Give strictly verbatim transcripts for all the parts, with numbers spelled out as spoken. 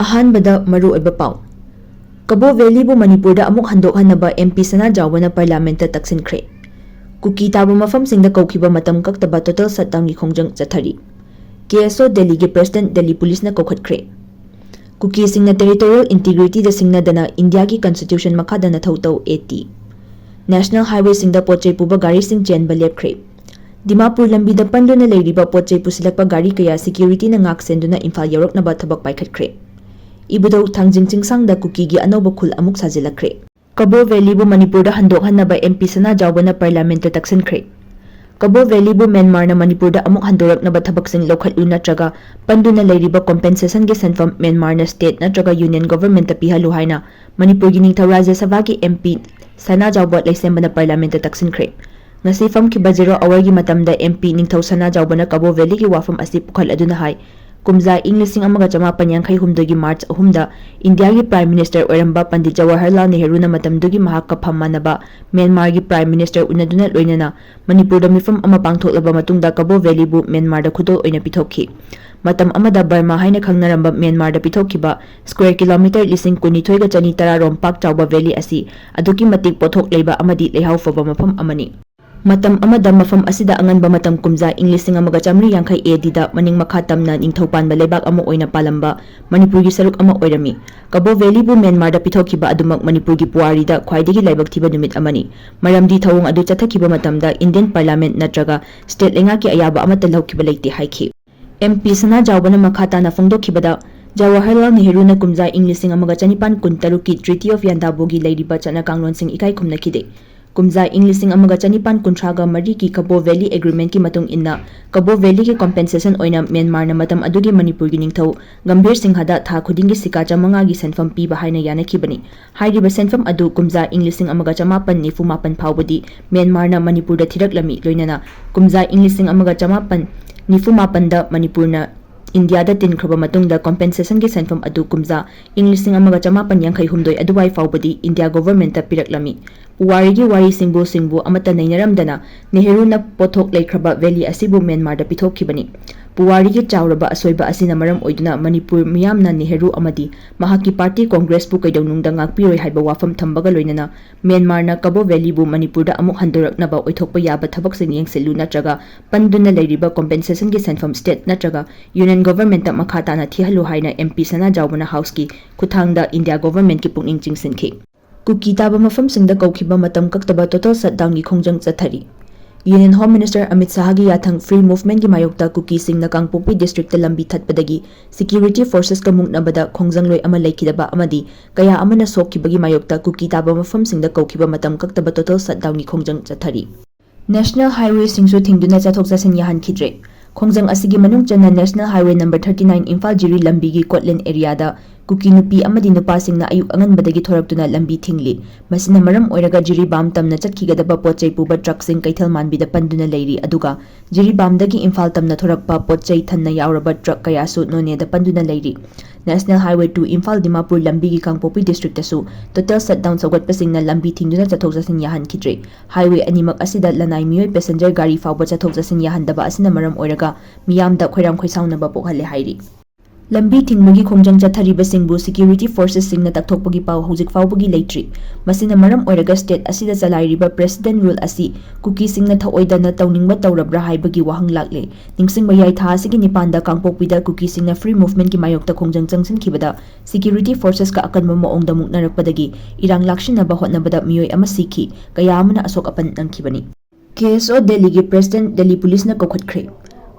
ꯑꯍꯥꯟꯕꯗ ꯃꯔꯨꯑꯣꯏꯕ ꯄꯥꯎ꯫ ꯀꯕꯣ ꯚꯦꯂꯤꯕꯨ ꯃꯅꯤꯄꯨꯔꯗ ꯑꯃꯨꯛ ꯍꯟꯗꯣꯛꯍꯟꯅꯕ MP ꯁꯅꯥꯖꯥꯎꯕꯅ Parliamentꯇ ꯇꯛꯁꯤꯟꯈ꯭ꯔꯦ꯫ ꯀꯨꯀꯤ ꯇꯥꯕ ꯃꯐꯝꯁꯤꯡꯗ ꯀꯧꯈꯤꯕ ꯃꯇꯝ ꯀꯛꯇꯕ total shutdownꯒꯤ ꯈꯣꯡꯖꯪ ꯆꯠꯊꯔꯤ꯫ KSO ꯗꯦꯜꯂꯤꯒꯤ President ꯗꯦꯜꯂꯤ ꯄꯨꯂꯤꯁꯅ ꯀꯧꯈꯠꯈ꯭ꯔꯦ꯫ ꯀꯨꯀꯤꯁꯤꯡꯅ territorial integrityꯗ ꯁꯤꯡꯅꯗꯅ ꯏꯟꯗꯤꯌꯥꯒꯤ Constitution ꯃꯈꯥꯗ ꯅꯊꯧ ꯇꯧ, AT꯫ National highwayꯁꯤꯡꯗ ꯄꯣꯠ ꯆꯩ ꯄꯨꯕ ꯒꯥꯔꯤꯁꯤꯡ ꯆꯦꯟꯕ ꯂꯦꯞꯈ꯭ꯔꯦ꯫ ꯗꯤꯃꯥꯄꯨꯔ ꯂꯝꯕꯤꯗ ꯄꯟꯗꯨꯅ ꯂꯩꯔꯤꯕ ꯄꯣꯠ ꯆꯩ ꯄꯨꯁꯤꯜꯂꯛꯄ ꯒꯥꯔꯤ ꯀꯌꯥ securityꯅ ꯉꯥꯛ ꯁꯦꯟꯗꯨꯅ ꯏꯝꯐꯥꯜ ꯌꯧꯔꯛꯅꯕ ꯊꯕꯛ ꯄꯥꯏꯈꯠꯈ꯭ꯔꯦ꯫ ꯏꯕꯨꯙꯧ ꯊꯥꯡꯖꯤꯡ ꯆꯤꯡꯁꯥꯡꯗ ꯀꯨꯀꯤꯒꯤ ꯑꯅꯧꯕ ꯈꯨꯜ ꯑꯃꯨꯛ ꯁꯥꯖꯤꯜꯂꯛꯈ꯭ꯔꯦ꯫ ꯀꯕꯣ ꯚꯦꯂꯤꯕꯨ ꯃꯅꯤꯄꯨꯔꯗ ꯍꯟꯗꯣꯛꯍꯟꯅꯕ MP ꯁꯅꯥꯖꯥꯎꯕꯅ Parliamentꯇ ꯇꯛꯁꯤꯟꯈ꯭ꯔꯦ꯫ ꯀꯕꯣ ꯚꯦꯂꯤꯕꯨ ꯃ꯭ꯌꯥꯟꯃꯥꯔꯅ ꯃꯅꯤꯄꯨꯔꯗ ꯑꯃꯨꯛ ꯍꯟꯗꯣꯔꯛꯅꯕ ꯊꯕꯛꯁꯤꯡ ꯂꯧꯈꯠꯂꯨ ꯅꯠꯇ꯭ꯔꯒ ꯄꯟꯗꯨꯅ ꯂꯩꯔꯤꯕ compensationꯒꯤ ꯁꯦꯟꯐꯝ ꯃ꯭ꯌꯥꯟꯃꯥꯔꯅ state ꯅꯠꯇ꯭ꯔꯒ Union Governmentꯇ ꯄꯤꯍꯜꯂꯨ ꯍꯥꯏꯅ ꯃꯅꯤꯄꯨꯔꯒꯤ ꯅꯤꯡꯊꯧ ꯔꯥꯖ꯭ꯌ ꯁꯚꯥꯒꯤ MP ꯁꯅꯥꯖꯥꯎꯕ ꯂꯩꯁꯦꯝꯕꯅ Parliamentꯇ ꯇꯛꯁꯤꯟꯈ꯭ꯔꯦ꯫ ꯉꯁꯤ ꯐꯝꯈꯤꯕ zero hourꯒꯤ ꯃꯇꯝꯗ MP ꯅꯤꯡꯊꯧ ꯁꯅꯥꯖꯥꯎꯕꯅ ꯀꯕꯣ ꯚꯦꯂꯤꯒꯤ ꯋꯥꯐꯝ ꯑꯁꯤ ꯄꯨꯈꯠꯂꯗꯨꯅ ꯍꯥꯏ, ꯀꯨꯝꯖꯥ ꯏꯪ ꯂꯤꯁꯤꯡ ꯑꯃꯒ ꯆꯃꯥꯄꯟ ꯌꯥꯡꯈꯩ ꯍꯨꯝꯗꯣꯏꯒꯤ March ꯑꯍꯨꯝꯗ ꯏꯟꯗꯤꯌꯥꯒꯤ Prime Minister ꯑꯣꯏꯔꯝꯕ ꯄꯟꯗꯤꯠ ꯖꯋꯥꯍꯔꯂꯥꯜ ꯅꯦꯍꯔꯨꯅ ꯃꯇꯝꯗꯨꯒꯤ ꯃꯍꯥꯛꯀ ꯐꯝ ꯃꯥꯟꯅꯕ ꯃ꯭ꯌꯥꯟꯃꯥꯔꯒꯤ Prime Minister ꯎꯅꯗꯨꯅ ꯂꯣꯏꯅꯅ ꯃꯅꯤꯄꯨꯔꯗ ꯃꯤꯐꯝ ꯑꯃ ꯄꯥꯡꯊꯣꯛꯂꯕ ꯃꯇꯨꯡꯗ ꯀꯕꯣ ꯚꯦꯂꯤꯕꯨ ꯃ꯭ꯌꯥꯟꯃꯥꯔꯗ ꯈꯨꯗꯣꯜ ꯑꯣꯏꯅ ꯄꯤꯊꯣꯛꯈꯤ꯫ ꯃꯇꯝ ꯑꯃꯗ ꯕꯔꯃꯥ ꯍꯥꯏꯅ ꯈꯪꯅꯔꯝꯕ ꯃ꯭ꯌꯥꯟꯃꯥꯔꯗ ꯄꯤꯊꯣꯛꯈꯤꯕ square kilometre ꯂꯤꯁꯤꯡ ꯀꯨꯟꯅꯤꯊꯣꯏꯒ ꯆꯅꯤ ꯇꯔꯥ ꯔꯣꯝ ꯄꯥꯛ ꯆꯥꯎꯕ ꯚꯦꯂꯤ ꯑꯁꯤ ꯑꯗꯨꯛꯀꯤ ꯃꯇꯤꯛ ꯄꯣꯠꯊꯣꯛ ꯂꯩꯕ ꯑꯃꯗꯤ ꯂꯩꯍꯥꯎ ꯐꯕ ꯃꯐꯝ ꯑꯃꯅꯤ꯫ ꯃꯇꯝ ꯑꯃꯗ ꯃꯐꯝ ꯑꯁꯤꯗ ꯑꯉꯟꯕ ꯃꯇꯝ ꯀꯨꯝꯖꯥ ꯏꯪ ꯂꯤꯁꯤꯡ ꯑꯃꯒ ꯆꯥꯃꯔꯤ ꯌꯥꯡꯈꯩ ADꯗ ꯃꯅꯤꯡ ꯃꯈꯥ ꯇꯝꯅ ꯅꯤꯡꯊꯧ ꯄꯥꯟꯕ ꯂꯩꯕꯥꯛ ꯑꯃ ꯑꯣꯏꯅ ꯄꯥꯜꯂꯝꯕ ꯃꯅꯤꯄꯨꯔꯒꯤ ꯁꯔꯨꯛ ꯑꯃ ꯑꯣꯏꯔꯝꯃꯤ꯫ ꯀꯕꯣ ꯚꯦꯂꯤꯕꯨ ꯃ꯭ꯌꯥꯟꯃꯥꯔꯗ ꯄꯤꯊꯣꯛꯈꯤꯕ ꯑꯗꯨꯃꯛ ꯃꯅꯤꯄꯨꯔꯒꯤ ꯄꯨꯋꯥꯔꯤꯗ ꯈ꯭ꯋꯥꯏꯗꯒꯤ ꯂꯥꯏꯕꯛ ꯊꯤꯕ ꯅꯨꯃꯤꯠ ꯑꯃꯅꯤ꯫ ꯃꯔꯝꯗꯤ ꯊꯧꯑꯣꯡ ꯑꯗꯨ ꯆꯠꯊꯈꯤꯕ ꯃꯇꯝꯗ Indian Parliament ꯅꯠꯇ꯭ꯔꯒ state ꯂꯩꯉꯥꯛꯀꯤ ꯑꯌꯥꯕ ꯑꯃꯠꯇ ꯂꯧꯈꯤꯕ ꯂꯩꯇꯦ ꯍꯥꯏꯈꯤ꯫ MP ꯁꯅꯥꯖꯥꯎꯕꯅ ꯃꯈꯥ ꯇꯥꯅ ꯐꯣꯡꯗꯣꯛꯈꯤꯕꯗ, ꯖꯋꯥꯍꯔꯂꯥꯜ ꯅꯦꯍꯔꯨꯅ ꯀꯨꯝꯖꯥ ꯏꯪ ꯂꯤꯁꯤꯡ ꯑꯃꯒ ꯆꯅꯤꯄꯥꯟ ꯀꯨꯟꯇꯔꯨꯛꯀꯤ Treaty of ꯌꯥꯟꯗꯥꯕꯣꯒꯤ ꯂꯩꯔꯤꯕ ꯆꯠꯅ ꯀꯥꯡꯂꯣꯟꯁꯤꯡ ꯏꯀꯥꯏ ꯈꯨꯝꯅꯈꯤꯗꯦ꯫ ꯀꯨꯝꯖꯥ ꯏꯪ ꯂꯤꯁꯤꯡ ꯑꯃꯒ ꯆꯅꯤꯄꯥꯟ ꯀꯨꯟꯊ꯭ꯔꯥꯒ ꯃꯔꯤꯒꯤ ꯀꯕꯣ ꯚꯦꯂꯤ Agreementꯀꯤ ꯃꯇꯨꯡ ꯏꯟꯅ, ꯀꯕꯣ ꯚꯦꯂꯤꯒꯤ compensation ꯑꯣꯏꯅ ꯃ꯭ꯌꯥꯟꯃꯥꯔꯅ ꯃꯇꯝ ꯑꯗꯨꯒꯤ ꯃꯅꯤꯄꯨꯔꯒꯤ ꯅꯤꯡꯊꯧ ꯒꯝꯚꯤꯔ ꯁꯤꯡꯍꯗ ꯊꯥ ꯈꯨꯗꯤꯡꯒꯤ ꯁꯤꯀꯥ ꯆꯥꯃꯉꯥꯒꯤ ꯁꯦꯟꯐꯝ ꯄꯤꯕ ꯍꯥꯏꯅ ꯌꯥꯅꯈꯤꯕꯅꯤ꯫ ꯍꯥꯏꯔꯤꯕ ꯁꯦꯟꯐꯝ ꯑꯗꯨ ꯀꯨꯝꯖꯥ ꯏꯪ ꯂꯤꯁꯤꯡ ꯑꯃꯒ ꯆꯃꯥꯄꯟ ꯅꯤꯐꯨ ꯃꯥꯄꯟ ꯐꯥꯎꯕꯗꯤ ꯃ꯭ꯌꯥꯟꯃꯥꯔꯅ ꯃꯅꯤꯄꯨꯔꯗ ꯊꯤꯔꯛꯂꯝꯃꯤ꯫ ꯂꯣꯏꯅꯅ ꯀꯨꯝꯖꯥ ꯏꯪ ꯂꯤꯁꯤꯡ ꯑꯃꯒ ꯆꯃꯥꯄꯟ ꯅꯤꯐꯨ ꯃꯥꯄꯟꯗ ꯃꯅꯤꯄꯨꯔꯅ ꯏꯟꯗꯤꯌꯥꯗ ꯇꯤꯟꯈ꯭ꯔꯕ ꯃꯇꯨꯡꯗ compensationꯒꯤ ꯁꯦꯟꯐꯝ ꯑꯗꯨ ꯀꯨꯝꯖꯥ ꯏꯪ ꯂꯤꯁꯤꯡ ꯑꯃꯒ ꯆꯃꯥꯄꯟ ꯌꯥꯡꯈꯩ ꯍꯨꯝꯗꯣꯏ ꯑꯗꯨꯋꯥꯏ ꯐꯥꯎꯕꯗꯤ ꯏꯟꯗꯤꯌꯥ governmentꯇ ꯄꯤꯔꯛꯂꯝꯃꯤ꯫ ꯄꯨꯋꯥꯔꯤꯒꯤ ꯋꯥꯔꯤꯁꯤꯡꯕꯨ ꯁꯤꯡꯕꯨ ꯑꯃꯠꯇ ꯅꯩꯅꯔꯝꯗꯅ ꯅꯦꯍꯔꯨꯅ ꯄꯣꯠꯊꯣꯛ ꯂꯩꯈ꯭ꯔꯕ ꯚꯦꯂꯤ ꯑꯁꯤꯕꯨ ꯃ꯭ꯌꯥꯟꯃꯥꯔꯗ ꯄꯤꯊꯣꯛꯈꯤꯕꯅꯤ꯫ ꯄꯨꯋꯥꯔꯤꯒꯤ ꯆꯥꯎꯔꯕ ꯑꯁꯣꯏꯕ ꯑꯁꯤꯅ ꯃꯔꯝ ꯑꯣꯏꯗꯨꯅ ꯃꯅꯤꯄꯨꯔ ꯃꯤꯌꯥꯝꯅ ꯅꯦꯍꯔꯨ ꯑꯃꯗꯤ ꯃꯍꯥꯛꯀꯤ ꯄꯥꯔꯇꯤ ꯀꯣꯡꯒ꯭ꯔꯦꯁꯄꯨ ꯀꯩꯗꯧꯅꯨꯡꯗ ꯉꯥꯛꯄꯤꯔꯣꯏ ꯍꯥꯏꯕ ꯋꯥꯐꯝ ꯊꯝꯕꯒ ꯂꯣꯏꯅꯅ ꯃ꯭ꯌꯥꯟꯃꯥꯔꯅ ꯀꯕꯣ ꯚꯦꯂꯤꯕꯨ ꯃꯅꯤꯄꯨꯔꯗ ꯑꯃꯨꯛ ꯍꯟꯗꯣꯔꯛꯅꯕ ꯑꯣꯏꯊꯣꯛꯄ ꯌꯥꯕ ꯊꯕꯛꯁꯤꯡ ꯌꯦꯡꯁꯤꯜꯂꯨ ꯅꯠꯇ꯭ꯔꯒ ꯄꯟꯗꯨꯅ ꯂꯩꯔꯤꯕ ꯀꯣꯝꯄꯦꯟꯁꯦꯁꯟꯒꯤ ꯁꯦꯟꯐꯝ ꯁ꯭ꯇꯦꯠ ꯅꯠꯇ꯭ꯔꯒ ꯌꯨꯅꯤꯌꯟ ꯒꯣꯚꯔꯟꯃꯦꯟꯠꯇ ꯃꯈꯥ ꯇꯥꯅ ꯊꯤꯍꯜꯂꯨ ꯍꯥꯏꯅ ꯑꯦꯝ ꯄꯤ ꯁꯅꯥꯖꯥꯎꯕꯅ ꯍꯥꯎꯁꯀꯤ ꯈꯨꯠꯊꯥꯡꯗ ꯏꯟꯗꯤꯌꯥ ꯒꯣꯚꯔꯟꯃꯦꯟꯠꯀꯤ ꯄꯨꯛꯅꯤꯡ ꯆꯤꯡꯁꯤꯟꯈꯤ꯫ ꯀꯨꯀꯤ ꯇꯥꯕ ꯃꯐꯝꯁꯤꯡꯗ ꯀꯧꯈꯤꯕ ꯃꯇꯝ ꯀꯛꯇꯕ ꯇꯣꯇꯦꯜ ꯁꯠꯗꯥꯎꯟꯒꯤ ꯈꯣꯡꯖꯪ ꯆꯠꯊꯔꯤ꯫ ꯌꯨꯅꯤꯌꯟ ꯍꯣꯝ ꯃꯤꯅꯤꯁꯇꯔ ꯑꯃꯤꯠ ꯁꯥꯍꯒꯤ ꯌꯥꯊꯪ ꯐ꯭ꯔꯤ ꯃꯨꯚꯃꯦꯟꯠꯀꯤ ꯃꯥꯌꯣꯛꯇ ꯀꯨꯀꯤꯁꯤꯡꯅ ꯀꯥꯡꯄꯣꯛꯄꯤ ꯗꯤꯁꯇ꯭ꯔꯤꯛꯇ ꯂꯝꯕꯤ ꯊꯠꯄꯗꯒꯤ ꯁꯦꯀ꯭ꯌꯨꯔꯤꯇꯤ ꯐꯣꯔꯁꯦꯁꯀ ꯃꯨꯛꯅꯕꯗ ꯈꯣꯡꯖꯪꯂꯣꯏ ꯑꯃ ꯂꯩꯈꯤꯗꯕ ꯑꯃꯗꯤ ꯀꯌꯥ ꯑꯃꯅ ꯁꯣꯛꯈꯤꯕꯒꯤ ꯃꯥꯌꯣꯛꯇ ꯀꯨꯀꯤ ꯇꯥꯕ ꯃꯐꯝꯁꯤꯡꯗ ꯀꯧꯈꯤꯕ ꯃꯇꯝ ꯀꯛꯇꯕ ꯇꯣꯇꯦꯜ ꯁꯠꯗꯥꯎꯟꯒꯤ ꯈꯣꯡꯖꯪ ꯆꯠꯊꯔꯤ꯫ ꯅꯦꯁꯅꯦꯜ ꯍꯥꯏꯋꯦꯁꯤꯡꯁꯨ ꯊꯤꯡꯗꯨꯅ ꯆꯠꯊꯣꯛ ꯆꯠꯁꯤꯟ ꯌꯥꯍꯟꯈꯤꯗ꯭ꯔꯦ꯫ ꯈꯣꯡꯖꯪ ꯑꯁꯤꯒꯤ ꯃꯅꯨꯡ ꯆꯟꯅ national highway number thirty nine Imphal Jiri ꯂꯝꯕꯤꯒꯤ ꯀꯣꯠꯂꯦꯟ ꯑꯦꯔꯤꯌꯥꯗ ꯀꯨꯀꯤ ꯅꯨꯄꯤ ꯑꯃꯗꯤ ꯅꯨꯄꯥꯁꯤꯡꯅ ꯑꯌꯨꯛ ꯑꯉꯟꯕꯗꯒꯤ ꯊꯣꯔꯛꯇꯨꯅ ꯂꯝꯕꯤ ꯊꯤꯡꯂꯤ꯫ ꯃꯁꯤꯅ ꯃꯔꯝ ꯑꯣꯏꯔꯒ ꯖꯤꯔꯤꯕꯥꯝ ꯇꯝꯅ ꯆꯠꯈꯤꯒꯗꯕ ꯄꯣꯠ ꯆꯩ ꯄꯨꯕ ꯇ꯭ꯔꯛꯁꯤꯡ ꯀꯩꯊꯦꯜ ꯃꯥꯟꯕꯤꯗ ꯄꯟꯗꯨꯅ ꯂꯩꯔꯤ, ꯑꯗꯨꯒ ꯖꯤꯔꯤꯕꯥꯝꯗꯒꯤ ꯏꯝꯐꯥꯜ ꯇꯝꯅ ꯊꯣꯔꯛꯄ ꯄꯣꯠ ꯆꯩ ꯊꯟꯅ ꯌꯥꯎꯔꯕ ꯇ꯭ꯔꯛ ꯀꯌꯥꯁꯨ ꯅꯣꯅꯦꯗ ꯄꯟꯗꯨꯅ ꯂꯩꯔꯤ꯫ National highway two Imphal Dimapur ꯂꯝꯕꯤꯒꯤ ꯀꯥꯡꯄꯣꯛꯄꯤ ꯗꯤꯁꯇ꯭ꯔꯤꯛꯇꯁꯨ ꯇꯣꯇꯦꯜ ꯁꯠꯗꯥꯎꯟ ꯁꯧꯒꯠꯄꯁꯤꯡꯅ ꯂꯝꯕꯤ ꯊꯤꯡꯗꯨꯅ ꯆꯠꯊꯣꯛ ꯆꯠꯁꯤꯟ ꯌꯥꯍꯟꯈꯤꯗ꯭ꯔꯦ꯫ ꯍꯥꯏꯋꯦ ꯑꯅꯤꯃꯛ ꯑꯁꯤꯗ ꯂꯅꯥꯏ ꯃꯤꯑꯣꯏ ꯄꯦꯁꯦꯟꯖꯔ ꯒꯥꯔꯤ ꯐꯥꯎꯕ ꯆꯠꯊꯣꯛ ꯆꯠꯁꯤꯟ ꯌꯥꯍꯟꯗꯕ ꯑꯁꯤꯅ ꯃꯔꯝ ꯑꯣꯏꯔꯒ ꯃꯤꯌꯥꯝꯗ ꯈꯣꯏꯔꯥꯡ ꯈꯣꯏꯁꯥꯎꯅꯕ ꯄꯣꯛꯍꯜꯂꯦ ꯍꯥꯏꯔꯤ꯫ ꯂꯝꯕꯤ ꯊꯤꯡꯕꯒꯤ ꯈꯣꯡꯖꯪ ꯆꯠꯊꯔꯤꯕꯁꯤꯡꯕꯨ ꯁꯦꯀ꯭ꯌꯨꯔꯤꯇꯤ ꯐꯣꯔꯁꯦꯁꯁꯤꯡꯅ ꯇꯛꯊꯣꯛꯄꯒꯤ ꯄꯥꯎ ꯍꯧꯖꯤꯛ ꯐꯥꯎꯕꯒꯤ ꯂꯩꯇ꯭ꯔꯤ꯫ ꯃꯁꯤꯅ ꯃꯔꯝ ꯑꯣꯏꯔꯒ ꯁ꯭ꯇꯦꯠ ꯑꯁꯤꯗ ꯆꯂꯥꯏꯔꯤꯕ ꯄ꯭ꯔꯦꯁꯤꯗꯦꯟꯠ ꯔꯨꯜ ꯑꯁꯤ ꯀꯨꯀꯤꯁꯤꯡꯅ ꯊꯑꯣꯏꯗꯅ ꯇꯧꯅꯤꯡꯕ ꯇꯧꯔꯕ꯭ꯔꯥ ꯍꯥꯏꯕꯒꯤ ꯋꯥꯍꯪ ꯂꯥꯛꯂꯦ꯫ ꯅꯤꯡꯁꯤꯡꯕ ꯌꯥꯏ, ꯊꯥ ꯑꯁꯤꯒꯤ ꯅꯤꯄꯥꯟꯗ ꯀꯥꯡꯄꯣꯛꯄꯤꯗ ꯀꯨꯀꯤꯁꯤꯡꯅ ꯐ꯭ꯔꯤ ꯃꯨꯚꯃꯦꯟꯠꯀꯤ ꯃꯥꯌꯣꯛꯇ ꯈꯣꯡꯖꯪ ꯆꯪꯁꯤꯟꯈꯤꯕꯗ ꯁꯦꯀ꯭ꯌꯨꯔꯤꯇꯤ ꯐꯣꯔꯁꯦꯁꯀ ꯑꯀꯟꯕ ꯃꯑꯣꯡꯗ ꯃꯨꯛꯅꯔꯛꯄꯗꯒꯤ ꯏꯔꯥꯡ ꯂꯥꯛꯁꯤꯟꯅꯕ ꯍꯣꯠꯅꯕꯗ ꯃꯤꯑꯣꯏ ꯑꯃ ꯁꯤꯈꯤ, ꯀꯌꯥ ꯑꯃꯅ ꯑꯁꯣꯛ ꯑꯄꯟ ꯅꯪꯈꯤꯕꯅꯤ꯫ ꯀꯦ ꯑꯦꯁ ꯑꯣ ꯗꯦꯜꯂꯤꯒꯤ ꯄ꯭ꯔꯦꯁꯤꯗꯦꯟꯠ ꯗꯦꯜꯂꯤ ꯄꯨꯂꯤꯁꯅ ꯀꯧꯈꯠꯈ꯭ꯔꯦ꯫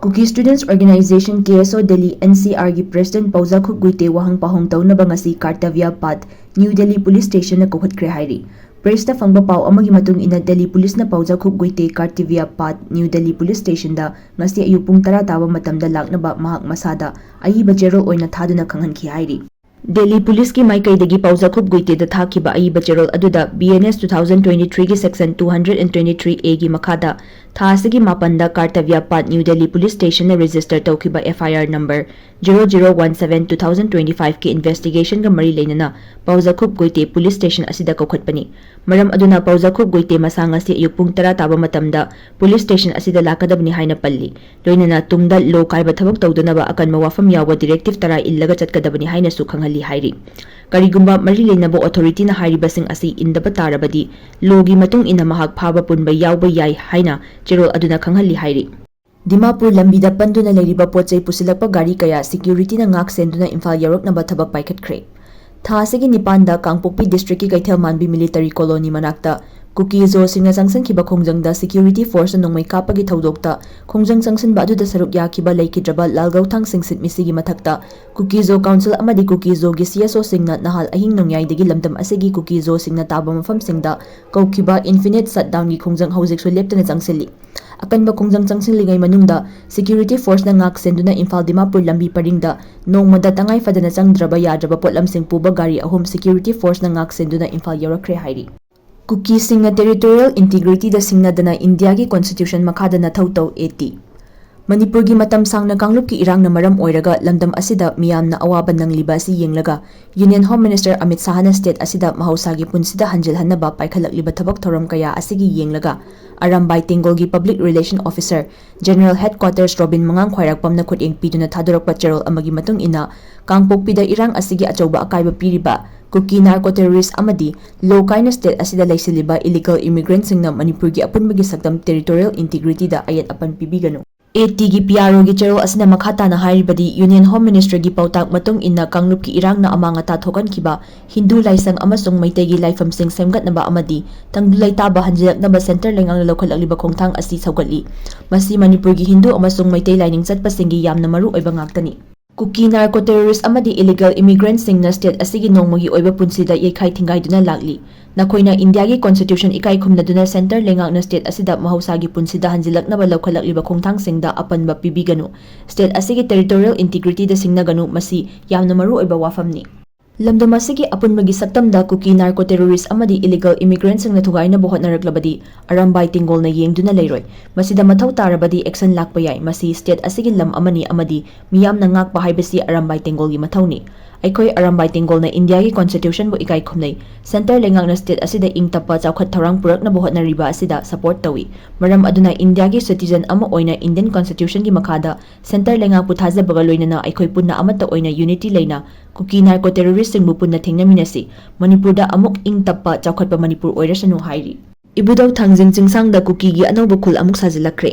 ꯀꯨꯀꯤ ꯁ꯭ꯇꯨꯗꯦꯟꯠꯁ ꯑꯣꯔꯒꯅꯥꯏꯖꯦꯁꯟ, ꯀꯦ ꯑꯦꯁ ꯑꯣ ꯗꯦꯜꯂꯤ, ꯑꯦꯟ ꯁꯤ ꯑꯥꯔꯒꯤ ꯄ꯭ꯔꯦꯁꯤꯗꯦꯟꯠ ꯄꯥꯎꯖꯥꯈꯨꯞ ꯒꯨꯏꯇꯦ ꯋꯥꯍꯪ ꯄꯥꯎꯍꯪ ꯇꯧꯅꯕ ꯉꯁꯤ ꯀꯥꯔꯇꯚ꯭ꯌ ꯄꯥꯊ, ꯅ꯭ꯌꯨ ꯗꯦꯜꯂꯤ ꯄꯨꯂꯤꯁ ꯁ꯭ꯇꯦꯁꯟꯗ ꯀꯧꯈꯠꯈ꯭ꯔꯦ ꯍꯥꯏꯔꯤ꯫ ꯄ꯭ꯔꯦꯁꯇ ꯐꯪꯕ ꯄꯥꯎ ꯑꯃꯒꯤ ꯃꯇꯨꯡ ꯏꯟꯅ, ꯗꯦꯜꯂꯤ ꯄꯨꯂꯤꯁꯅ ꯄꯥꯎꯖꯥꯈꯨꯞ ꯒꯨꯏꯇꯦ ꯀꯥꯔꯇꯚ꯭ꯌ ꯄꯥꯊ, ꯅ꯭ꯌꯨ ꯗꯦꯜꯂꯤ ꯄꯨꯂꯤꯁ ꯁ꯭ꯇꯦꯁꯟꯗ ꯉꯁꯤ ꯑꯌꯨꯛ ꯄꯨꯡ ꯇꯔꯥ ꯇꯥꯕ ꯃꯇꯝꯗ ꯂꯥꯛꯅꯕ ꯃꯍꯥꯛ ꯃꯁꯥꯗ ꯑꯏꯕ ꯆꯦꯔꯣꯜ ꯑꯣꯏꯅ ꯊꯥꯗꯨꯅ ꯈꯪꯍꯟꯈꯤ ꯍꯥꯏꯔꯤ꯫ ꯗꯦꯜꯂꯤ ꯄꯨꯂꯤꯁꯀꯤ ꯃꯥꯏꯀꯩꯗꯒꯤ ꯄꯥꯎꯖꯥꯈꯨꯞ ꯒꯨꯏꯇꯦꯗ ꯊꯥꯈꯤꯕ ꯑꯏꯕ ꯆꯦꯔꯣꯜ ꯑꯗꯨꯗ B N S two thousand twenty three ꯒꯤ section two hundred and twenty three A ꯒꯤ ꯃꯈꯥꯗ ꯊꯥ ꯑꯁꯤꯒꯤ ꯃꯥꯄꯟꯗ ꯀꯥꯔꯇꯕ꯭ꯌ ꯄꯥꯠ ꯅ꯭ꯌꯨ ꯗꯦꯜꯂꯤ ꯄꯨꯂꯤꯁ ꯁ꯭ꯇꯦꯁꯟꯅ ꯔꯦꯖꯤꯁꯇꯔ ꯇꯧꯈꯤꯕ F I R number zero zero one seven two thousand twenty five ꯀꯤ ꯏꯟꯚꯦꯁꯇꯤꯒꯦꯁꯟꯒ ꯃꯔꯤ ꯂꯩꯅꯅ ꯄꯥꯎꯖꯈꯨꯞ ꯒꯣꯏꯇꯦ ꯄꯨꯂꯤꯁ ꯁ꯭ꯇꯦꯁꯟ ꯑꯁꯤꯗ ꯀꯧꯈꯠꯄꯅꯤ꯫ ꯃꯔꯝ ꯑꯗꯨꯅ ꯄꯥꯎꯖꯈꯨꯞ ꯒꯣꯏꯇꯦ ꯃꯁꯥ ꯉꯁꯤ ꯑꯌꯨꯛ ꯄꯨꯡ ꯇꯔꯥ ꯇꯥꯕ ꯃꯇꯝꯗ ꯄꯨꯂꯤꯁ ꯁ꯭ꯇꯦꯁꯟ ꯑꯁꯤꯗ ꯂꯥꯛꯀꯗꯕꯅꯤ ꯍꯥꯏꯅ ꯄꯜꯂꯤ꯫ ꯂꯣꯏꯅꯅ ꯇꯨꯡꯗ ꯂꯣ ꯀꯥꯏꯕ ꯊꯕꯛ ꯇꯧꯗꯅꯕ ꯑꯀꯟꯕ ꯋꯥꯐꯝ ꯌꯥꯎꯕ ꯗꯤꯔꯦꯛꯇꯤꯞ ꯇꯔꯥ ꯏꯜꯂꯒ ꯆꯠꯀꯗꯕꯅꯤ ꯍꯥꯏꯅꯁꯨ ꯈꯪꯍꯜꯂꯤ ꯍꯥꯏꯔꯤ꯫ ꯀꯔꯤꯒꯨꯝꯕ ꯃꯔꯤ ꯂꯩꯅꯕ ꯑꯣꯊꯣꯔꯤꯇꯤꯅ ꯍꯥꯏꯔꯤꯕꯁꯤꯡ ꯑꯁꯤ ꯏꯟꯗꯕ ꯇꯥꯔꯕꯗꯤ ꯂꯣꯒꯤ ꯃꯇꯨꯡ ꯏꯟꯅ ꯃꯍꯥꯛ ꯐꯥꯕ ꯄꯨꯟꯕ ꯌꯥꯎꯕ ꯌꯥꯏ ꯍꯥꯏꯅ ꯆꯦꯔꯣꯜ ꯑꯗꯨꯅ ꯈꯪꯍꯜꯂꯤ ꯍꯥꯏꯔꯤ꯫ ꯗꯤꯃꯥꯄꯨꯔ ꯂꯝꯕꯤꯗ ꯄꯟꯗꯨꯅ ꯂꯩꯔꯤꯕ ꯄꯣꯠ ꯆꯩ ꯄꯨꯁꯤꯜꯂꯛꯄ ꯒꯥꯔꯤ ꯀꯌꯥ ꯁꯦꯀ꯭ꯌꯨꯔꯤꯇꯤꯅ ꯉꯥꯛ ꯁꯦꯟꯗꯨꯅ ꯏꯝꯐꯥꯜ ꯌꯧꯔꯛꯅꯕ ꯊꯕꯛ ꯄꯥꯏꯈꯠꯈ꯭ꯔꯦ꯫ ꯊꯥ ꯑꯁꯤꯒꯤ ꯅꯤꯄꯥꯟꯗ ꯀꯥꯡꯄꯣꯛꯄꯤ ꯗꯤꯁꯇ꯭ꯔꯤꯛꯀꯤ ꯀꯩꯊꯦꯜ ꯃꯥꯟꯕꯤ ꯃꯤꯂꯤꯇꯔꯤ ꯀꯣꯂꯣꯅꯤ ꯃꯅꯥꯛꯇ ꯀꯨꯀꯤ ꯖꯣꯁꯤꯡꯅ ꯆꯪꯁꯤꯟꯈꯤꯕ ꯈꯣꯡꯖꯪꯗ ꯁꯦꯀ꯭ꯌꯨꯔꯤꯇꯤ ꯐꯣꯔꯁꯅ ꯅꯣꯡꯃꯩ ꯀꯥꯞꯄꯒꯤ ꯊꯧꯗꯣꯛꯇ ꯈꯣꯡꯖꯪ ꯆꯪꯁꯤꯟꯕ ꯑꯗꯨꯗ ꯁꯔꯨꯛ ꯌꯥꯈꯤꯕ ꯂꯩꯈꯤꯗ꯭ꯔꯕ ꯂꯥꯜꯒꯧꯊꯥꯡ ꯁꯤꯡꯁꯤꯠ ꯃꯤꯁꯤꯒꯤ ꯃꯊꯛꯇ ꯀꯨꯀꯤ ꯖꯣ ꯀꯥꯎꯟꯁꯤꯜ ꯑꯃꯗꯤ ꯀꯨꯀꯤ ꯖꯣꯒꯤ ꯁꯤ ꯑꯦꯁ ꯑꯣꯁꯤꯡꯅ ꯅꯍꯥꯜ ꯑꯍꯤꯡ ꯅꯣꯡꯌꯥꯏꯗꯒꯤ ꯂꯝꯗꯝ ꯑꯁꯤꯒꯤ ꯀꯨꯀꯤ ꯖꯣꯁꯤꯡꯅ ꯇꯥꯕ ꯃꯐꯝꯁꯤꯡꯗ ꯀꯧꯈꯤꯕ ꯏꯟꯐꯤꯅꯤꯠ ꯁꯠꯗꯥꯎꯟꯒꯤ ꯈꯣꯡꯖꯪ ꯍꯧꯖꯤꯛꯁꯨ ꯂꯦꯞꯇꯅ ꯆꯪꯁꯤꯜꯂꯤ꯫ ꯑꯀꯟꯕ ꯈꯣꯡꯖꯪ ꯆꯪꯁꯤꯜꯂꯤꯉꯩ ꯃꯅꯨꯡꯗ ꯁꯦꯀ꯭ꯌꯨꯔꯤꯇꯤ ꯐꯣꯔꯁꯅ ꯉꯥꯛ ꯁꯦꯟꯗꯨꯅ ꯏꯝꯐꯥꯜ ꯗꯤꯃꯥꯄꯨꯔ ꯂꯝꯕꯤ ꯄꯔꯤꯡꯗ ꯅꯣꯡꯃꯗ ꯇꯉꯥꯏ ꯐꯗꯅ ꯆꯪꯗ꯭ꯔꯕ ꯌꯥꯗ꯭ꯔꯕ ꯄꯣꯠꯂꯝꯁꯤꯡ ꯄꯨꯕ ꯒꯥꯔꯤ ꯑꯍꯨꯝ ꯁꯦꯀ꯭ꯌꯨꯔꯤꯇꯤ ꯐꯣꯔꯁꯅ ꯉꯥꯛ ꯁꯦꯟꯗꯨꯅ ꯏꯝꯐꯥꯜ ꯌꯧꯔꯛꯈ꯭ꯔꯦ ꯍꯥꯏꯔꯤ꯫ ꯀꯨꯀꯤꯁꯤꯡꯅ ꯇꯦꯔꯤꯇꯣꯔꯤꯌꯦꯜ ꯏꯟꯇꯤꯒ꯭ꯔꯤꯇꯤꯗ ꯁꯤꯡꯅꯗꯅ ꯏꯟꯗꯤꯌꯥꯒꯤ ꯀꯣꯟꯁꯇꯤꯇ꯭ꯌꯨꯁꯟ ꯃꯈꯥꯗ ꯅꯊꯧ ꯇꯧ, ꯑꯦ ꯇꯤ꯫ ꯃꯅꯤꯄꯨꯔꯒꯤ ꯃꯇꯝ ꯁꯥꯡꯅ ꯀꯥꯡꯂꯨꯞꯀꯤ ꯏꯔꯥꯡꯅ ꯃꯔꯝ ꯑꯣꯏꯔꯒ ꯂꯝꯗꯝ ꯑꯁꯤꯗ ꯃꯤꯌꯥꯝꯅ ꯑꯋꯥꯕ ꯅꯪꯂꯤꯕ ꯑꯁꯤ ꯌꯦꯡꯂꯒ ꯌꯨꯅꯤꯌꯟ ꯍꯣꯝ ꯃꯤꯅꯤꯁꯇꯔ ꯑꯃꯤꯠ ꯁꯥꯍꯅ ꯁ꯭ꯇꯦꯠ ꯑꯁꯤꯗ ꯃꯍꯧꯁꯥꯒꯤ ꯄꯨꯟꯁꯤꯗ ꯍꯟꯖꯤꯜꯍꯟꯅꯕ ꯄꯥꯏꯈꯠꯂꯛꯂꯤꯕ ꯊꯕꯛ ꯊꯧꯔꯝ ꯀꯌꯥ ꯑꯁꯤꯒꯤ ꯌꯦꯡꯂꯒ ꯑꯔꯥꯝꯕꯥꯏ ꯇꯦꯡꯒꯣꯜꯒꯤ public relation officer general headquarters Robin ꯃꯉꯥꯡ ꯈ꯭ꯋꯥꯏꯔꯥꯛꯄꯝꯅ ꯈꯨꯠꯌꯦꯡ ꯄꯤꯗꯨꯅ ꯊꯥꯗꯣꯔꯛꯄ ꯆꯦꯔꯣꯜ ꯑꯃꯒꯤ ꯃꯇꯨꯡ ꯏꯟꯅ, ꯀꯥꯡꯄꯣꯛꯄꯤꯗ ꯏꯔꯥꯡ ꯑꯁꯤꯒꯤ ꯑꯆꯧꯕ ꯑꯀꯥꯏꯕ ꯄꯤꯔꯤꯕ ꯀꯨꯀꯤ ꯅꯥꯔꯀꯣ ꯇꯦꯔꯣꯔꯤꯁ ꯑꯃꯗꯤ ꯂꯣ ꯀꯥꯏꯅ ꯁ꯭ꯇꯦꯠ ꯑꯁꯤꯗ ꯂꯩꯁꯤꯜꯂꯤꯕ ꯏꯂꯤꯒꯦꯜ ꯏꯃꯤꯒ꯭ꯔꯦꯟꯠꯁꯤꯡꯅ ꯃꯅꯤꯄꯨꯔꯒꯤ ꯑꯄꯨꯟꯕꯒꯤ ꯁꯛꯇꯝ, ꯇꯦꯔꯤꯇꯣꯔꯤꯌꯦꯜ ꯏꯟꯇꯤꯒ꯭ꯔꯤꯇꯤꯗ ꯑꯌꯦꯠ ꯑꯄꯟ ꯄꯤꯕꯤꯒꯅꯨ꯫ ꯑꯦ ꯇꯤꯒꯤ ꯄꯤ ꯑꯥꯔ ꯑꯣꯒꯤ ꯆꯦꯔꯣꯜ ꯑꯁꯤꯅ ꯃꯈꯥ ꯇꯥꯅ ꯍꯥꯏꯔꯤꯕꯗꯤ, ꯌꯨꯅꯤꯌꯟ ꯍꯣꯝ ꯃꯤꯅꯤꯁꯇ꯭ꯔꯤꯒꯤ ꯄꯥꯎꯇꯥꯛ ꯃꯇꯨꯡ ꯏꯟꯅ ꯀꯥꯡꯂꯨꯞꯀꯤ ꯏꯔꯥꯡꯅ ꯑꯃꯥꯡ ꯑꯇꯥ ꯊꯣꯛꯍꯟꯈꯤꯕ ꯍꯤꯟꯗꯨ ꯂꯥꯏꯁꯪ ꯑꯃꯁꯨꯡ ꯃꯩꯇꯩꯒꯤ ꯂꯥꯏꯐꯝꯁꯤꯡ ꯁꯦꯝꯒꯠꯅꯕ ꯑꯃꯗꯤ ꯇꯪꯗꯨ ꯂꯩꯇꯥꯕ ꯍꯟꯖꯤꯜꯂꯛꯅꯕ ꯁꯦꯟꯇꯔ ꯂꯩꯉꯥꯛꯅ ꯂꯧꯈꯠꯂꯛꯂꯤꯕ ꯈꯣꯡꯊꯥꯡ ꯑꯁꯤ ꯁꯧꯒꯠꯂꯤ꯫ ꯃꯁꯤ ꯃꯅꯤꯄꯨꯔꯒꯤ ꯍꯤꯟꯗꯨ ꯑꯃꯁꯨꯡ ꯃꯩꯇꯩ ꯂꯥꯏꯅꯤꯡ ꯆꯠꯄꯁꯤꯡꯒꯤ ꯌꯥꯝꯅ ꯃꯔꯨ ꯑꯣꯏꯕ ꯉꯥꯛꯇꯅꯤ꯫ ꯀꯨꯀꯤ ꯅꯥꯔꯀꯣ ꯇꯦꯔꯣꯔꯤꯁ ꯑꯃꯗꯤ ꯏꯂꯤꯒꯦꯜ ꯏꯃꯤꯒ꯭ꯔꯦꯟꯠꯁꯤꯡꯅ ꯁ꯭ꯇꯦꯠ ꯑꯁꯤꯒꯤ ꯅꯣꯡꯃꯒꯤ ꯑꯣꯏꯕ ꯄꯨꯟꯁꯤꯗ ꯌꯩꯈꯥꯏ ꯊꯤꯡꯒꯥꯏꯗꯨꯅ ꯂꯥꯛꯂꯤ꯫ ꯅꯈꯣꯏꯅ ꯏꯟꯗꯤꯌꯥꯒꯤ ꯀꯣꯟꯁꯇꯤꯇ꯭ꯌꯨꯁꯟ ꯏꯀꯥꯏ ꯈꯨꯝꯅꯗꯨꯅ ꯁꯦꯟꯇꯔ ꯂꯩꯉꯥꯛꯅ ꯁ꯭ꯇꯦꯠ ꯑꯁꯤꯗ ꯃꯍꯧꯁꯥꯒꯤ ꯄꯨꯟꯁꯤꯗ ꯍꯟꯖꯤꯜꯂꯛꯅꯕ ꯂꯧꯈꯠꯂꯛꯂꯤꯕ ꯈꯣꯡꯊꯥꯡꯁꯤꯡꯗ ꯑꯄꯟꯕ ꯄꯤꯕꯤꯒꯅꯨ꯫ ꯁ꯭ꯇꯦꯠ ꯑꯁꯤꯒꯤ ꯇꯦꯔꯤꯇꯣꯔꯤꯌꯦꯜ ꯏꯟꯇꯤꯒ꯭ꯔꯤꯇꯤꯗ ꯁꯤꯡꯅꯒꯅꯨ, ꯃꯁꯤ ꯌꯥꯝꯅ ꯃꯔꯨ ꯑꯣꯏꯕ ꯋꯥꯐꯝꯅꯤ꯫ ꯂꯝꯗꯝ ꯑꯁꯤꯒꯤ ꯑꯄꯨꯟꯕꯒꯤ ꯁꯛꯇꯝꯗ ꯀꯨꯀꯤ narco terrorist ꯑꯃꯗꯤ illegal immigrantꯁꯤꯡꯅ ꯊꯨꯒꯥꯏꯅꯕ ꯍꯣꯠꯅꯔꯛꯂꯕꯗꯤ ꯑꯔꯥꯝꯕꯥꯏ ꯇꯦꯡꯒꯣꯜꯅ ꯌꯦꯡꯗꯨꯅ ꯂꯩꯔꯣꯏ꯫ ꯃꯁꯤꯗ ꯃꯊꯧ ꯇꯥꯔꯕꯗꯤ action ꯂꯥꯛꯄ ꯌꯥꯏ꯫ ꯃꯁꯤ state ꯑꯁꯤꯒꯤ ꯂꯝ ꯑꯃꯅꯤ ꯑꯃꯗꯤ ꯃꯤꯌꯥꯝꯅ ꯉꯥꯛꯄ ꯍꯥꯏꯕꯁꯤ ꯑꯔꯥꯝꯕꯥꯏ ꯇꯦꯡꯒꯣꯜꯒꯤ ꯃꯊꯧꯅꯤ꯫ ꯑꯩꯈꯣꯏ ꯑꯔꯥꯝꯕꯥꯏ ꯇꯦꯡꯒꯣꯜꯅ ꯏꯟꯗꯤꯌꯥꯒꯤ constitutionꯕꯨ ꯏꯀꯥꯏ ꯈꯨꯝꯅꯩ꯫ Centre ꯂꯩꯉꯥꯛꯅ state ꯑꯁꯤꯗ ꯏꯪ ꯇꯞꯄ ꯆꯥꯎꯈꯠ ꯊꯧꯔꯥꯡ ꯄꯨꯔꯛꯅꯕ ꯍꯣꯠꯅꯔꯤꯕ ꯑꯁꯤꯗ support ꯇꯧꯏ꯫ ꯃꯔꯝ ꯑꯗꯨꯅ ꯏꯟꯗꯤꯌꯥꯒꯤ citizen ꯑꯃ ꯑꯣꯏꯅ Indian constitutionꯒꯤ ꯃꯈꯥꯗ Centre ꯂꯩꯉꯥꯛꯄꯨ ꯊꯥꯖꯕꯒ ꯂꯣꯏꯅꯅ ꯑꯩꯈꯣꯏ ꯄꯨꯟꯅ ꯑꯃꯠꯇ ꯑꯣꯏꯅ unity ꯂꯩꯅ ꯀꯨꯀꯤ narco terroristꯁꯤꯡꯕꯨ ꯄꯨꯟꯅ ꯊꯦꯡꯅꯃꯤꯟꯅꯁꯤ꯫ ꯃꯅꯤꯄꯨꯔꯗ ꯑꯃꯨꯛ ꯏꯪ ꯇꯞꯄ ꯆꯥꯎꯈꯠꯄ ꯃꯅꯤꯄꯨꯔ ꯑꯣꯏꯔꯁꯅꯨ ꯍꯥꯏꯔꯤ꯫ ꯏꯕꯨꯙꯧ ꯊꯥꯡꯖꯤꯡ ꯆꯤꯡꯁꯥꯡꯗ ꯀꯨꯀꯤꯒꯤ ꯑꯅꯧꯕ ꯈꯨꯜ ꯑꯃꯨꯛ ꯁꯥꯖꯤꯜꯂꯛꯈ꯭ꯔꯦ꯫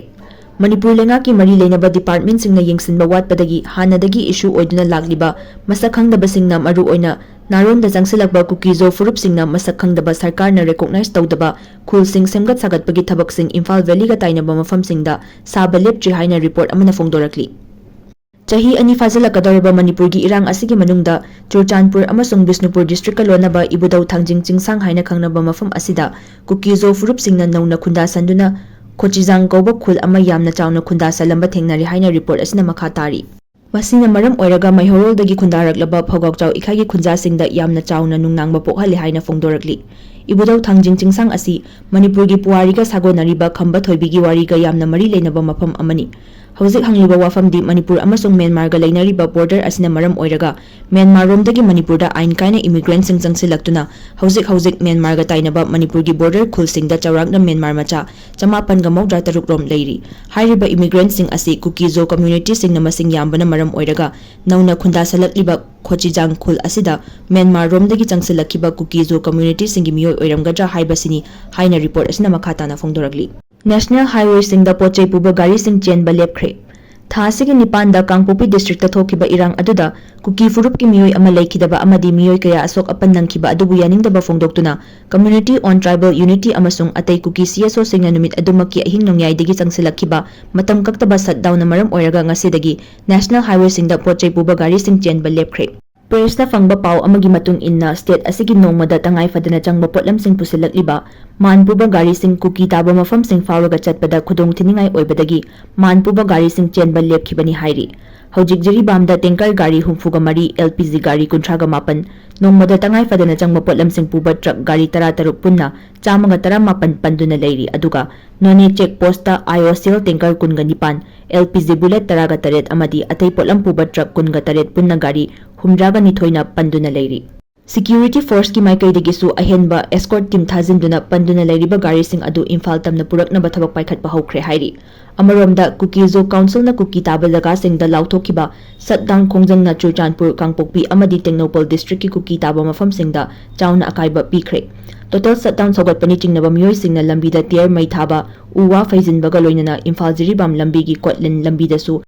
ꯃꯅꯤꯄꯨꯔ ꯂꯩꯉꯥꯛꯀꯤ ꯃꯔꯤ ꯂꯩꯅꯕ departmentꯁꯤꯡꯅ ꯌꯦꯡꯁꯤꯟꯕ ꯋꯥꯠꯄꯗꯒꯤ ꯍꯥꯟꯅꯗꯒꯤ issue ꯑꯣꯏꯗꯨꯅ ꯂꯥꯛꯂꯤꯕ ꯃꯁꯛ ꯈꯪꯗꯕꯁꯤꯡꯅ ꯃꯔꯨꯑꯣꯏꯅ ꯅꯥꯔꯣꯟꯗ ꯆꯪꯁꯤꯜꯂꯛꯄ ꯀꯨꯀꯤ ꯖꯣ ꯐꯨꯔꯨꯞꯁꯤꯡꯅ ꯃꯁꯛ ꯈꯪꯗꯕ ꯁꯔꯀꯥꯔꯅ recognize ꯇꯧꯗꯕ ꯈꯨꯜꯁꯤꯡ ꯁꯦꯝꯒꯠ ꯁꯥꯒꯠꯄꯒꯤ ꯊꯕꯛꯁꯤꯡ ꯏꯝꯐꯥꯜ valleyꯒ ꯇꯥꯏꯅꯕ ꯃꯐꯝꯁꯤꯡꯗ ꯁꯥꯕ ꯂꯦꯞꯇ꯭ꯔꯤ ꯍꯥꯏꯅ report ꯑꯃꯅ ꯐꯣꯡꯗꯣꯔꯛꯂꯤ꯫ ꯆꯍꯤ ꯑꯅꯤ ꯐꯥꯖꯤꯜꯂꯛꯀꯗꯧꯔꯕ ꯃꯅꯤꯄꯨꯔꯒꯤ ꯏꯔꯥꯡ ꯑꯁꯤꯒꯤ ꯃꯅꯨꯡꯗ ꯆꯨꯔꯆꯥꯟꯄꯨꯔ ꯑꯃꯁꯨꯡ ꯕꯤꯁꯅꯨꯄꯨꯔ districtꯀ ꯂꯣꯟꯅꯕ ꯏꯕꯨꯙꯧ ꯊꯥꯡꯖꯤꯡ ꯆꯤꯡꯁꯥꯡ ꯍꯥꯏꯅ ꯈꯪꯅꯕ ꯃꯐꯝ ꯑꯁꯤꯗ ꯀꯨꯀꯤ ꯖꯣ ꯐꯨꯔꯨꯞꯁꯤꯡꯅ ꯅꯧꯅ ꯈꯨꯟꯗꯥꯁꯟꯗꯨꯅ ꯈꯣꯆꯤꯖꯥꯡ ꯀꯧꯕ ꯈꯨꯜ ꯑꯃ ꯌꯥꯝꯅ ꯆꯥꯎꯅ ꯈꯨꯟꯗꯥꯁꯜꯂꯝꯕ ꯊꯦꯡꯅꯔꯤ ꯍꯥꯏꯅ report ꯑꯁꯤꯅ ꯃꯈꯥ ꯇꯥꯔꯤ꯫ ꯃꯁꯤꯅ ꯃꯔꯝ ꯑꯣꯏꯔꯒ ꯃꯩꯍꯧꯔꯣꯜꯗꯒꯤ ꯈꯨꯟꯗꯥꯔꯛꯂꯕ ꯐꯧꯒꯥꯎꯆꯥꯎ ꯏꯈꯥꯏꯒꯤ ꯈꯨꯟꯖꯥꯁꯤꯡꯗ ꯌꯥꯝꯅ ꯆꯥꯎꯅ ꯅꯨꯡꯅꯥꯡꯕ ꯄꯣꯛꯍꯜꯂꯤ ꯍꯥꯏꯅ ꯐꯣꯡꯗꯣꯔꯛꯂꯤ꯫ ꯏꯕꯨꯙꯧ ꯊꯥꯡꯖꯤꯡ ꯆꯤꯡꯁꯥꯡ ꯑꯁꯤ ꯃꯅꯤꯄꯨꯔꯒꯤ ꯄꯨꯋꯥꯔꯤꯒ ꯁꯥꯒꯣꯟꯅꯔꯤꯕ ꯈꯝꯕ ꯊꯣꯏꯕꯤꯒꯤ ꯋꯥꯔꯤꯒ ꯌꯥꯝꯅ ꯃꯔꯤ ꯂꯩꯅꯕ ꯃꯐꯝ ꯑꯃꯅꯤ꯫ ꯍꯧꯖꯤꯛ ꯍꯪꯂꯤꯕ ꯋꯥꯐꯝꯗꯤ ꯃꯅꯤꯄꯨꯔ ꯑꯃꯁꯨꯡ ꯃ꯭ꯌꯥꯟꯃꯥꯔꯒ ꯂꯩꯅꯔꯤꯕ border ꯑꯁꯤꯅ ꯃꯔꯝ ꯑꯣꯏꯔꯒ ꯃ꯭ꯌꯥꯟꯃꯥꯔꯔꯣꯝꯗꯒꯤ ꯃꯅꯤꯄꯨꯔꯗ ꯑꯥꯏꯟ ꯀꯥꯏꯅ immigrantꯁꯤꯡ ꯆꯪꯁꯤꯜꯂꯛꯇꯨꯅ ꯍꯧꯖꯤꯛ ꯍꯧꯖꯤꯛ ꯃ꯭ꯌꯥꯟꯃꯥꯔꯒ ꯇꯥꯏꯅꯕ ꯃꯅꯤꯄꯨꯔꯒꯤ border ꯈꯨꯜꯁꯤꯡꯗ ꯆꯥꯎꯔꯥꯛꯅ ꯃ꯭ꯌꯥꯟꯃꯥꯔ ꯃꯆꯥ ꯆꯃꯥꯄꯟꯒ ꯃꯧꯗ꯭ꯔꯥ ꯇꯔꯨꯛ ꯔꯣꯝ ꯂꯩꯔꯤ꯫ ꯍꯥꯏꯔꯤꯕ immigrantꯁꯤꯡ ꯑꯁꯤ ꯀꯨꯀꯤ ꯖꯣ communityꯁꯤꯡꯅ ꯃꯁꯤꯡ ꯌꯥꯝꯕꯅ ꯃꯔꯝ ꯑꯣꯏꯔꯒ ꯅꯧꯅ ꯈꯨꯟꯗꯥꯁꯜꯂꯛꯂꯤꯕ ꯈꯣꯆꯤꯖꯥꯡ ꯈꯨꯜ ꯑꯁꯤꯗ ꯃ꯭ꯌꯥꯟꯃꯥꯔꯔꯣꯝꯗꯒꯤ ꯆꯪꯁꯤꯜꯂꯛꯈꯤꯕ ꯀꯨꯀꯤ ꯖꯣ communityꯁꯤꯡꯒꯤ ꯃꯤꯑꯣꯏ ꯑꯣꯏꯔꯝꯒꯗ꯭ꯔꯥ ꯍꯥꯏꯕꯁꯤꯅꯤ ꯍꯥꯏꯅ report ꯑꯁꯤꯅ ꯃꯈꯥ ꯇꯥꯅ ꯐꯣꯡꯗꯣꯔꯛꯂꯤ꯫ National highwayꯁꯤꯡꯗ ꯄꯣꯠ ꯆꯩ ꯄꯨꯕ ꯒꯥꯔꯤꯁꯤꯡ ꯆꯦꯟꯕ ꯂꯦꯞꯈ꯭ꯔꯦ꯫ ꯊꯥ ꯑꯁꯤꯒꯤ ꯅꯤꯄꯥꯟꯗ ꯀꯥꯡꯄꯣꯛꯄꯤ districtꯇ ꯊꯣꯛꯈꯤꯕ ꯏꯔꯥꯡ ꯑꯗꯨꯗ ꯀꯨꯀꯤ ꯐꯨꯔꯨꯞꯀꯤ ꯃꯤꯑꯣꯏ ꯑꯃ ꯂꯩꯈꯤꯗꯕ ꯑꯃꯗꯤ ꯃꯤꯑꯣꯏ ꯀꯌꯥ ꯑꯁꯣꯛ ꯑꯄꯟ ꯅꯪꯈꯤꯕ ꯑꯗꯨꯕꯨ ꯌꯥꯅꯤꯡꯗꯕ ꯐꯣꯡꯗꯣꯛꯇꯨꯅ Committee on Tribal Unity ꯑꯃꯁꯨꯡ ꯑꯇꯩ ꯀꯨꯀꯤ CSOꯁꯤꯡꯅ ꯅꯨꯃꯤꯠ ꯑꯗꯨꯃꯛꯀꯤ ꯑꯍꯤꯡ ꯅꯣꯡꯌꯥꯏꯗꯒꯤ ꯆꯪꯁꯤꯜꯂꯛꯈꯤꯕ ꯃꯇꯝ ꯀꯛꯇꯕ shutdownꯅ ꯃꯔꯝ ꯑꯣꯏꯔꯒ ꯉꯁꯤꯗꯒꯤ National highwayꯁꯤꯡꯗ ꯄꯣꯠ ꯆꯩ ꯄꯨꯕ ꯒꯥꯔꯤꯁꯤꯡ ꯆꯦꯟꯕ ꯂꯦꯞꯈ꯭ꯔꯦ꯫ Pressꯇ ꯐꯪꯕ ꯄꯥꯎ ꯑꯃꯒꯤ ꯃꯇꯨꯡ ꯏꯟꯅ, state ꯑꯁꯤꯒꯤ ꯅꯣꯡꯃꯗ ꯇꯉꯥꯏ ꯐꯗꯅ ꯆꯪꯕ ꯄꯣꯠꯂꯝꯁꯤꯡ ꯄꯨꯁꯤꯜꯂꯛꯂꯤꯕ ꯃꯥꯟ ꯄꯨꯕ ꯒꯥꯔꯤꯁꯤꯡ ꯀꯨꯀꯤ ꯇꯥꯕ ꯃꯐꯝꯁꯤꯡ ꯐꯥꯎꯔꯒ ꯆꯠꯄꯗ ꯈꯨꯗꯣꯡ ꯊꯤꯅꯤꯡꯉꯥꯏ ꯑꯣꯏꯕꯗꯒꯤ ꯃꯥꯟ ꯄꯨꯕ ꯒꯥꯔꯤꯁꯤꯡ ꯆꯦꯟꯕ ꯂꯦꯞꯈꯤꯕꯅꯤ ꯍꯥꯏꯔꯤ꯫ ꯍꯧꯖꯤꯛ ꯖꯤꯔꯤꯕꯥꯝꯗ tanker ꯒꯥꯔꯤ ꯍꯨꯝꯐꯨꯒ ꯃꯔꯤ, LPG ꯒꯥꯔꯤ ꯀꯨꯟꯊ꯭ꯔꯥꯒ ꯃꯥꯄꯟ, ꯅꯣꯡꯃꯗ ꯇꯉꯥꯏ ꯐꯗꯅ ꯆꯪꯕ ꯄꯣꯠꯂꯝꯁꯤꯡ ꯄꯨꯕ truck ꯒꯥꯔꯤ ꯇꯔꯥ ꯇꯔꯨꯛ ꯄꯨꯟꯅ ꯆꯥꯝꯃꯒ ꯇꯔꯥꯃꯥꯄꯟ ꯄꯟꯗꯨꯅ ꯂꯩꯔꯤ꯫ ꯑꯗꯨꯒ ꯅꯣꯅꯦ check post ꯇ IOCL tanker ꯀꯨꯟꯒ ꯅꯤꯄꯥꯟ, LPG bullet ꯇꯔꯥꯒ ꯇꯔꯦꯠ ꯑꯃꯗꯤ ꯑꯇꯩ ꯄꯣꯠꯂꯝ ꯄꯨꯕ truck ꯀꯨꯟꯒ ꯇꯔꯦꯠ ꯄꯨꯟꯅ ꯒꯥꯔꯤ ꯍꯨꯝꯗ꯭ꯔꯥꯒ ꯅꯤꯊꯣꯏꯅ ꯄꯟꯗꯨꯅ ꯂꯩꯔꯤ꯫ Security force ꯀꯤ ꯃꯥꯏꯀꯩꯗꯒꯤꯁꯨ ꯑꯍꯦꯟꯕ escort team ꯊꯥꯖꯤꯟꯗꯨꯅ ꯄꯟꯗꯨꯅ ꯂꯩꯔꯤꯕ ꯒꯥꯔꯤꯁꯤꯡ ꯑꯗꯨ ꯏꯝꯐꯥꯜ ꯇꯝꯅ ꯄꯨꯔꯛꯅꯕ ꯊꯕꯛ ꯄꯥꯏꯈꯠꯄ ꯍꯧꯈ꯭ꯔꯦ ꯍꯥꯏꯔꯤ꯫ ꯑꯃꯔꯣꯝꯗ, ꯀꯨꯀꯤꯖꯣ council ꯅ ꯀꯨꯀꯤ ꯇꯥꯕ ꯖꯒꯥꯁꯤꯡꯗ ꯂꯥꯎꯊꯣꯛꯈꯤꯕ shutdown ꯈꯣꯡꯖꯪꯅ ꯆꯨꯔꯆꯥꯟꯄꯨꯔ, ꯀꯥꯡꯄꯣꯛꯄꯤ ꯑꯃꯗꯤ ꯇꯦꯡꯅꯧꯄꯜ district ꯀꯤ ꯀꯨꯀꯤ ꯇꯥꯕ ꯃꯐꯝꯁꯤꯡꯗ ꯆꯥꯎꯅ ꯑꯀꯥꯏꯕ ꯄꯤꯈ꯭ꯔꯦ꯫ Total shutdown ꯁꯧꯒꯠꯄꯅꯤ ꯆꯤꯡꯅꯕ ꯃꯤꯑꯣꯏꯁꯤꯡꯅ ꯂꯝꯕꯤꯗ tear ꯃꯩ ꯊꯥꯕ, ꯎ ꯋꯥ ꯐꯩꯖꯤꯟꯕꯒ ꯂꯣꯏꯅꯅ ꯏꯝꯐꯥꯜ ꯖꯤꯔꯤꯕꯥꯝ ꯂꯝꯕꯤꯒꯤ ꯀꯣꯠꯂꯤꯟ ꯂꯝꯕꯤꯗꯁꯨ